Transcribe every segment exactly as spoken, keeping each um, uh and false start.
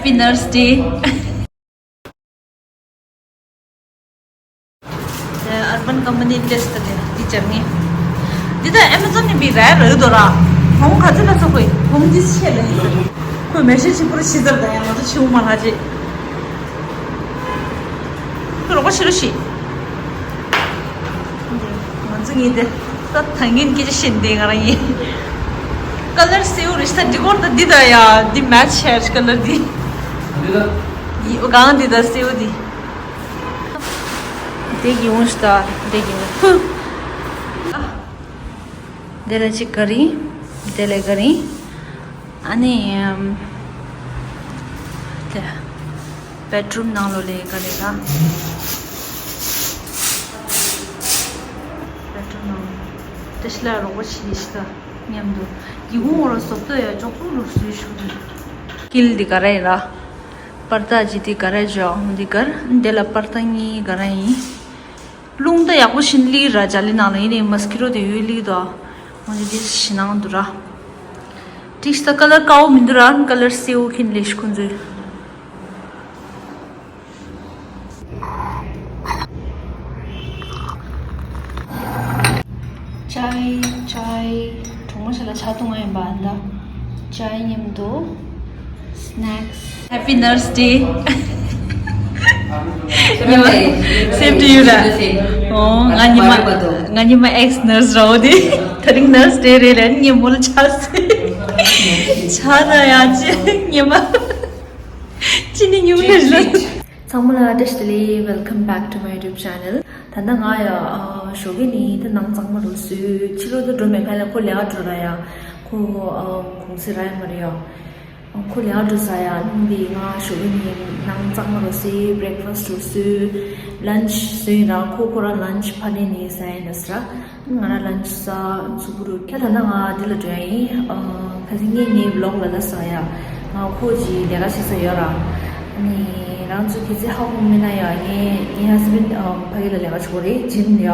Happy Nurse Day. Urban Company test དེ་འདི་བྱ་ངེས། འདི་ད་Amazon ནས་བི་ར་ར་དོ་ར། ཧོང་ག་ཚོད་ལ་སོགས་ཁོས་ཧོང་འདི་ཆེ་ལ་ཡིན་ཟེར། ཁོས་མེ་ཤེ་ཆི་པོ་ར་ཤི་ཟེར་ད་ཡང་ང་ཚོ་ཆི་བོ་མ་ལ་ཅེ། ཁོས་རོགས་ཆི་རུ་ཤི། ང་ཚོ་ངེས་དེ་ད་ཐང་ངན་སྐད་ཆ་བཤད་འདི་ང་རང་ཡིན། ཀ་ལར་སེའུ་རི་ཤི་ད་འདི་གོར་ད་འདི་ད་ཡ་འདི་མེ་ཆི་ཆེ་ཀ་ལར་འདི། འདི་ད། ཡི་གང་འདི་ད་སེའུ་འདི། དེ་གི་འོང་ཤི་ད་དེ་གི་འོང་། དེ་ལ་ཅིག་ག་རིང་། དེ་ལས་ག་རིང་། ཨ་ནི་ཨམ། དེ་བེད་རུམ་ནང་ལོ་ལས་ག་རེ་ད། བེད་རུམ་ནང་ལོ། དེ་ཤི་ལ་རོགས་པ་ཞིག་ཡིན་ཤི་ད་མཉམ་དུ། ཡི་གུང་འོ་ར་སོབ་ཏོ་ཡ་ཅོག་ཙུག་ལུག་སུའི་ཤུ་དུ། ཀིལ་འདི་ག་རེ་ར། པར་ཏ་ཇི་དེ་ག་རེ་ཇོ་འདི་གར་འདི་ལ་པར་ཏ་གཉིས་ག་རེ་ཡིན། རླུང་ད་ཡག་པོ་ཞིག་ལི་ར་ཇ་ལི་ནང་ལ་ཡིན་ནའི་མོས་ཀི་ཊོ་དེ་ཡོད་ལི་དོ། འོ་ནི་དེ་ཞི་ནང་འདུག་ར། ཏིག་ཤི་ད་ཀ་ལར་དཀར་པོ་མི་འདུག་ར། ཀ་ལར་སེའུ་ཁྱེར་ལས་ཤི་ཁོང་ཚོས། ཅའི་ཅའི། གྲོགས་མོ་ཆ་ལ་ཇ་འཐུང་ང་ཡིན་པ་ཨ་ད། ཅའི་མཉམ་དུ། Snacks. Happy Nurse Day. Same to you ར། ཨོ་ང་ཉི་མ་ང་ཉི་མ་ex nurse ར་འོ་དེ། ད་རིང་Nurse Day རེད་ལ་ཉི་མོ་ལ་ཆ་སི། ཆ་ན་ཡ་ཅི་ཉི་མ། ཅི་ནི་ཉུང་ནི་ར། ཚང་མ་ལ་བཀྲ་ཤིས་བདེ་ལེགས། Welcome back to my YouTube channel. ད་ལྟ་ང་ཡ་ཨ་ཞོགས་ཀས་ནི་ད་ནང་གཙང་མ་རུ་སུས་ཕྱི་ལོགས་ད་འགྲོ་མེད་ཁ་ལ་ཁོ་ལས་ཀ་འགྲོ་ར་ཡ། ཁོ་ཨ་གུང་སེང་ར་ཡ་མ་རེད་ཡ། ཁོ་ལས་ཀ་འགྲོ་ས་ཡ་ནང་དེ་ང་ཞོགས་ཀས་ནི་ནང་གཙང་མ་རུ་སུས་breakfast རུ་སུས། Lunch སུས་ར་ཁོ་ཁོ་ར་lunch ཕ་ནས་ནི་ཟ་ཡ་ནི་ས་ར། ང་ར་lunch ཟ་ཚུགས་རུ་ཁྱེད་ད་ལྟ་ང་འདི་ལ་འགྲོ་ཡ་ཡིན། ཨ་ཁ་སང་ངས་ངའི་vlog ལ་ལ་ཟ་ཡ། ང་ཁོ་ཅིག་ལས་ཀ་བྱེད་ས་ཡོད་ར། ཨ་ནི་རང་ཚོ་གལ་སྲིད་ཧ་གོ་མེད་ན་ཡ་ངའི་ངའི་husband ཨ་ཕ་གི་ལ་ལས་ཀ་བྱེད་གོ་རེད། gym ཡ།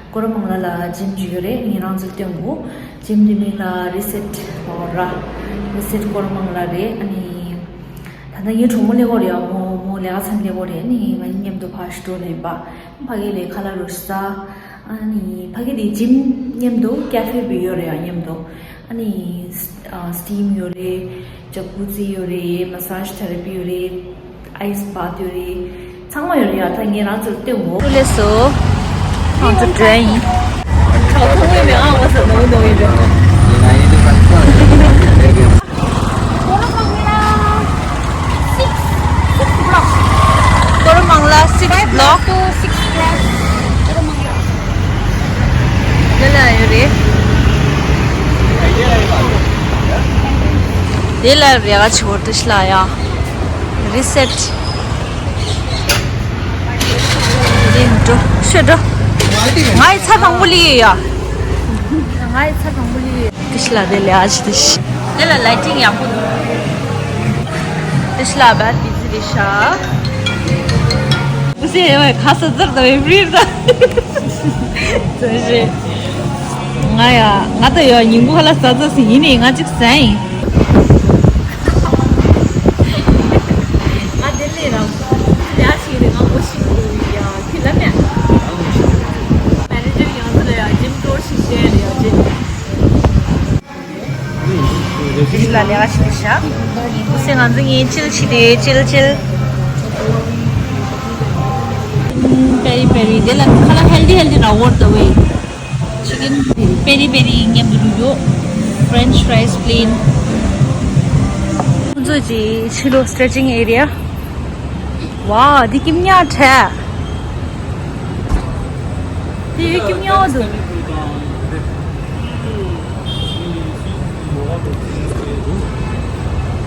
སྐོར་མང་ལ་ལ་gym ཅིག་ཡོད་རེད། ངས་རང་ཚོར་སྟོན་གོ gym འདི་མིང་ལ་Reset ལོ་ར། Reset སྐོར་མང་ལ་རེད། ཨ་ནི་ད་ལྟ་ངའི་གྲོགས་མོ་ལས་གོ་རེད་ཡ། མོ་མོ་ལས་ཀ་ཚར་ལས་གོ་རེད། ཨ་ནི་ང་གཉིས་མཉམ་དུ་ཕར་ཞིག་འགྲོ་ལེན་པ། ཕ་གི་ལས་ཁ་ལག་རོ་ཟ། ཨ་ནི་ཕ་གི་དེ་gym མཉམ་དུ་cafe བི་ཡོད་རེད་ཡ་མཉམ་དུ། ཨ་ནི་ཨ་steam ཡོད་རེད། jacuzzi ཡོད་རེད། massage therapy ཡོད་རེད། ice bath ཡོད་རེད། ཚང་མ་ཡོད་རེད་ཡ། ད་ངས་རང་ཚོར་སྟོན་གོ་ཀུ་ལེ་སོ། ང་ཚོ་འགྲོ་ཡིན། ཁྲག་འཐུང་གི་མེད་ཨང་། ང་ཚོ་ནོར་ནོར་ཡིན་པས། Six, six block. སྐོར་མང་ལ་six block. Five block to six block. སྐོར་མང་ལ། དེ་ལ་ཡོད་རེད། དེ་ལ་རེ་ག་ཆུ་བོར་དུ་ཤི་ལ་ཡ། Reset. དེ་འགྲོ་ཤོད་འགྲོ། ང་ཡི་ཚ་དང་པོ་ལི་ཡོད་ཡ། ང་ཡི་ཚ་དང་པོ་ལི་ཡོད། དེ་ཤི་ལ་དེ་ལས་ཨ་ཅི་དེ་ཤི། དེ་ལ་lighting ཡག་པོ་འདུག་དེ་ཤི་ལ་བར་དེ་ཚི་དེ་ཤ། ཨུ་སེ་ཡ་ཁ་ས་ཙར་དང་བེ་བྲིར་དང་། ཙི་ཤེ། ང་ཡ་ང་ད་ཡ་ཉིན་གུང་ཧ་ལ་ས་ཙ་སི་ཡིན་ནི་ང་ཅིག་ཟ་ཡིན། ང་དེ་ལས་རང་ཡ་ཞིག་རེད། ང་ཨོ་ཤི་ཡ་ཁི་ལ་མེད། manager ཡང་ཚ་ལ་ཡ་gym tour ཞིག་བྱས་རེད་ཡ་ཅེ། ལ་ལས་ཀ་བྱེད་ཤག་སེ་ང་ཚོ་ངའི་ཅིལ་ཆི་དེ་ཅིལ་ཅིལ། པེ་རི་པེ་རི་དེ་ལ་ཁ་ལ་healthy healthy ར་བོར་ད་བེ། chicken peri peri མཉམ་དུ་ཡོད། French fries plain. ཁོང་ཚོ་ཅི་ཕྱི་ལོགས་stretching area. ཝའོ། འདི་ཀིམ་ཉག་ཁྲ། འདི་ཀིམ་ཉག་འདུག་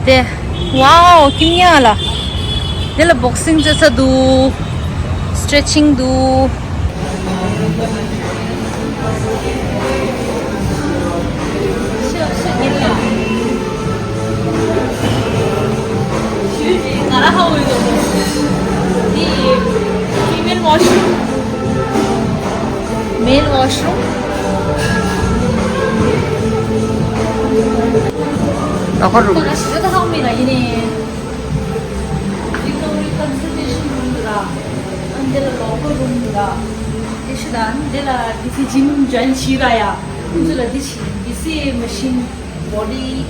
དེ། ཝའོ། ཀིམ་ཉག་ལ། འདི་ལ་boxing རྩེ་ས་འདུག stretching འདུག Male washroom. ད་ཁོ་རུ། ད་ང་ཞིག་ད་ཧང་མེད་ལ་ཡིན་ནི། འདི་ལ་ལོ་ཀོ་རུམ་འདུག་ལ། དེ་ཤི་ད་འདི་ལ་ཌི་སི་ཇིམ་ཇོ་ཡིན་བྱས་ར་ཡ། ཁོང་ཚོ་ལ་འདི་བྱས་ཌི་སི་མ་ཤིན་བོ་ཌི།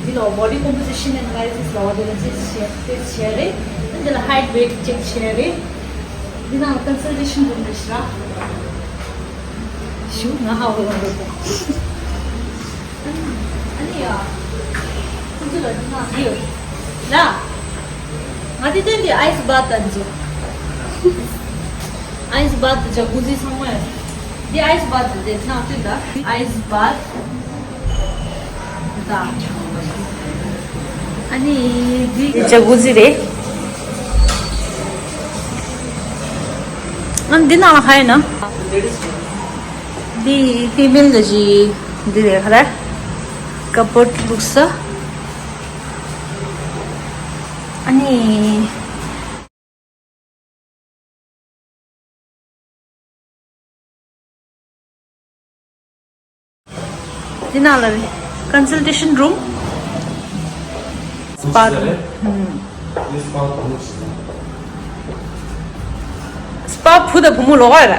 འདི་ལ་བོ་ཌི་ཀོམ་པོ་ཟི་ཤན་ཨེ་ན་ལའི་སིས་ལ་བ་དེ་ལ་ཅེག་བྱས་ཅེག་བྱས་རེད། འདི་ལ་ཧའིཊ་ཝེཊ་ཅེག་བྱས་རེད། འདི་ནང་ལ་ཀོན་སལ་ཊེ་ཤན་རུམ་རེད་ཤི་ར། ཞུ་ང་ཧ་གོ་ཡོང་འདུག་ཨ་ནི་ཡ། ཁོང་ཚོ་ལ་འདི་ན་འདི་ཡོད། ལ། ང་དེ་སྟོན་དེ་ཨའི་སི་བཱཐ་དང་འཛུགས། ཨའི་སི་བཱཐ་དང་ཇ་ཀུ་ཟི་ཚང་མ་ཡོད། འདི་ཨའི་སི་བཱཐ་དང་དེ་ཚང་སྟོན་ད། ཨའི་སི་བཱཐ། ད། ཨ་ནི་འདི་ཇ་ཀུ་ཟི་རེད། ཨ་འདི་ནང་ལ་ཧ་ཡོད་ན། འདི་ཕི་མེལ་གི་ཅིག་འདི་རེད་ཧ་ར། ཀ་པོར་ཊི་བླུགས་ས། ཨ་ནི། འདི་ནང་ལ་རེད། ཀོན་སལ་ཊེ་ཤན་རུམ། སྤ་རུམ། སྤ་བུ་དང་བུ་མོ་ལོགས་ཀ་ར།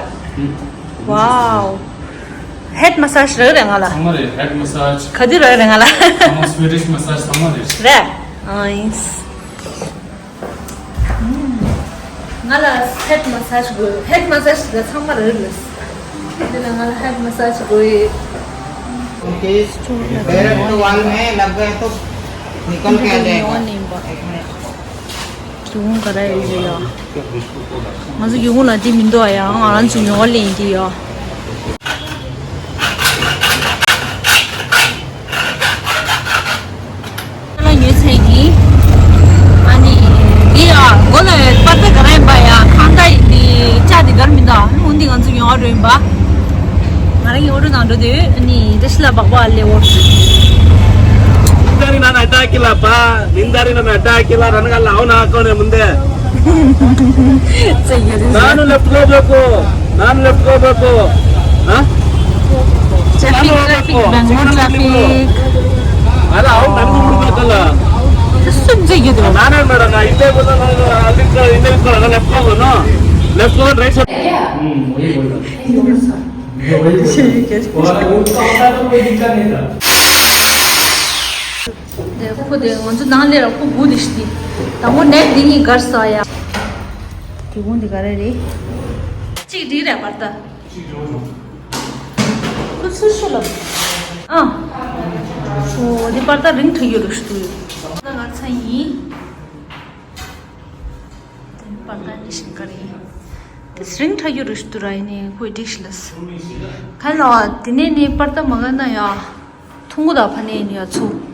ཝའོ། ཧེཌ་མ་སཱཇ་རག་རེད་ང་ལ། ཚང་མ་རེད། ཧེཌ་མ་སཱཇ། ག་དུས་རག་རེད་ང་ལ། ཚང་མ་སུའི་ཌིཤ་མ་སཱཇ་ཚང་མ་རེད། རེད། ཨ་ཡིན། ང་ལ་ཧེཌ་མ་སཱཇ་དགོས། ཧེཌ་མ་སཱཇ་ལ་ཚང་མ་རག་རེད། འདི་ལ་ང་ལ་ཧེཌ་མ་སཱཇ་དགོས། क्योंकि पैर तो वाल में लग गए तो निकल के आ जाएगा। एक मिनट। སྒེའུ་ཁུང་ག་རེ་ཡོད་རེད་ཡ། ང་ཚོ་སྒེའུ་ཁུང་ལ་འདི་མི་འདུག་ཨ་ཡ། ང་རང་ཚོ་ཉོ་བ་ལེན་འདི་ཡ། ལ་ཉོས་ཚེ་ཡིན། ཨ་ནི། འདི་ཡ། སྒོ་ལ་པར་ཏ་ག་རེ་ཡིན་པ་ཡ། ཁང་ད་ཡིན་འདི་ལྕགས་འདི་གར་མི་འདུག་ཨ་ནི་འོ་འདི་ང་ཚོ་ཉོ་བ་འགྲོ་ཡིན་པ། ང་རང་གི་ཨོ་ཊོ་ནང་འགྲོ་དུས་ཨ་ནི་བཀྲ་ཤིས་ལ་སྦག་སྦག་ལས་འོ། ནིང་ད་རིང་ན་ན་ད་ཀི་ལ་པ། ནིང་ད་རིང་ན་ན་ད་ཀི་ལ་ར་ན་ག་ལ་འོ་ན་ཀོ་ནེ་མུན་དེ། ཙེ་ཡོད་རེད། ནན་ལེཕ་ཊི་གོ་བེ་ཀོ། ནན་ལེཕ་ཊི་གོ་བེ་ཀོ། ཧ། ཊ་ར་ཕིག་ཊ་ར་ཕིག་བེང་ལོར་ཊ་ར་ཕིག་ཨ་ལ་འོ་ནན་གོ་མུན་ག་ལ། ཙེ་སུན་ཙེ་ཡོད་རེད། ན་ན་མ་ར་ན་ཨི་ཏེ་གོ་ན་ན་ཨ་ལི་ཀ་ཨི་ཏེ་གོ་ན་ལེཕ་ཊི་གོ་ནོ། ལེཕ་ཊི་གོ་རའིཊ་སའིཌ། ཁོ་དེ་ང་ཚོ་ནང་ལས་ར་ཁོ་བུ་དེ་ཤི་དེ། དང་པོ་ནས་དེ་གཉིས་གར་ས་ཡ། དེ་གུང་དེ་ག་རེ་རེད། གཅིག་འགྲིག་རེད་བར་ད། ཁོ་ཚུར་ཤོད་ལབ། ཨ། ཨོ་དེ་བར་ད་རིང་ཐུག་ཡོད་རུ་ཤི་དུ་ཡོད། ད་ང་ཚ་ཡིན། དེ་ནི་པར་ཏ་ནི་ཤིང་ཀ་རེད། དེ་སི་རིང་ཁྲ་རྒྱུ་རུ་ཞུ་དུ་ར་ཡིན་ནི་ཁོས་འགྲིག་ཤི་ལ་སི། ཁ་ལ་དེ་ནས་ནི་པར་ཏ་མ་ག་ན་ཡ། ཐུང་གུ་དང་ཕ་ནས་ནི་ཡ་ཚུ།